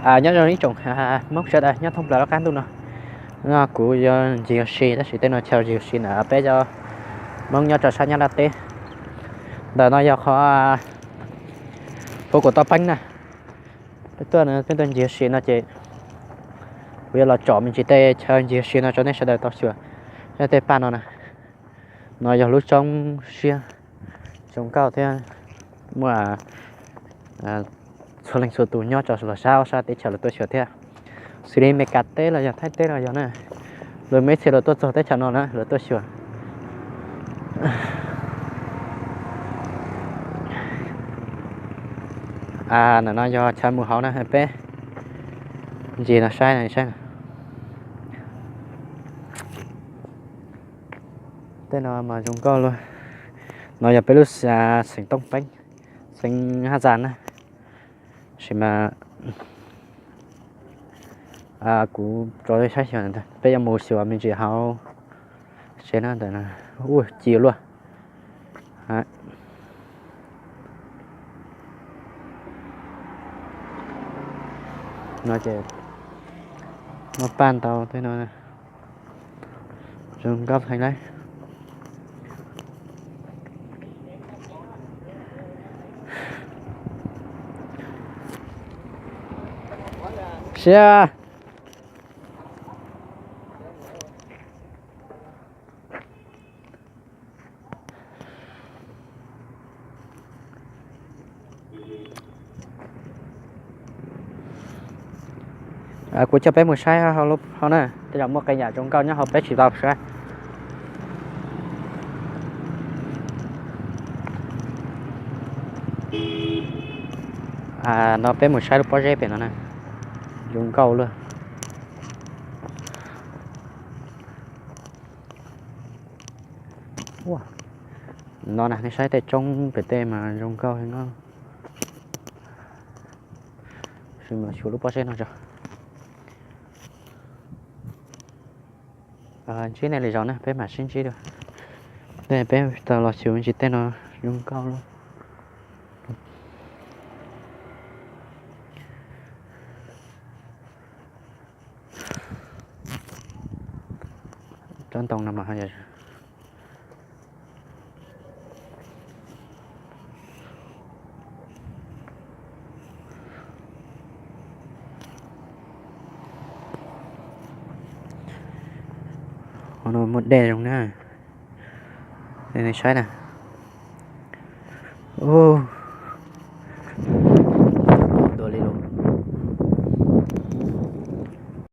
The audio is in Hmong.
Nyob zoo ib tsoom Hmoob sawv daws nyob thoob plaws lub qab ntuj no. No kuv yuav ncig ua si tab sis tej no chaw ncig ua si ntawm peb cov Hmoob nyob rau sab Nyab Laj teb. Ntawm no yog qhov puv kuv tau peeb na. Peb tuaj, peb tuaj ncig ua si no ces kuv yuav los tsom me ntsis tej chaw ncig ua si no rau nej sawv daws tau xyuas. Tej paj no na, no yog lub roob siab zoo nkauj thiab muaj txhua leej txhua tus nyob rau los sab ob sab teb chaws los tuaj xyuas thiab. Xws li Meskas teb los yog Thaib teb los yog na, luag muaj ib txhia los tuaj txog teb chaws no na los tuaj xyuas. Ntawm no yog chaw mus hauv na, peb ncig no saib, saib. Tej no mas zoo nkauj luaj. No yog peb lub xeev Tooj Peeb, xeev Haj Zas na. Sis mas kuv tso saib xyuas, peb yuav mus xyuas me ntsis hauv tsev na ntawm no. Ua ci luaj. No ces muaj paj ntau tej no. Zoo nkauj heev lauj. Siab. Kuv coj peb mus saib hauv na, tej zaum muaj qee yam zoo nkauj nyob hauv peb tsis tau saib. No peb mus saib lub pob zeb pem no na, zoo nkauj luaj. No na, nej saib tej roob pem tej mas zoo nkauj heev no. Xyuas lub pob zeb no tso. Ntsib nej lwm zaus na, peb mam sib ntsib dua. Tej peb tau los xyuas me ntsis tej no zoo nkauj lawm. Tsob ntoo no mas Hauv no muaj dej zoo na. Nej saib na. Ub,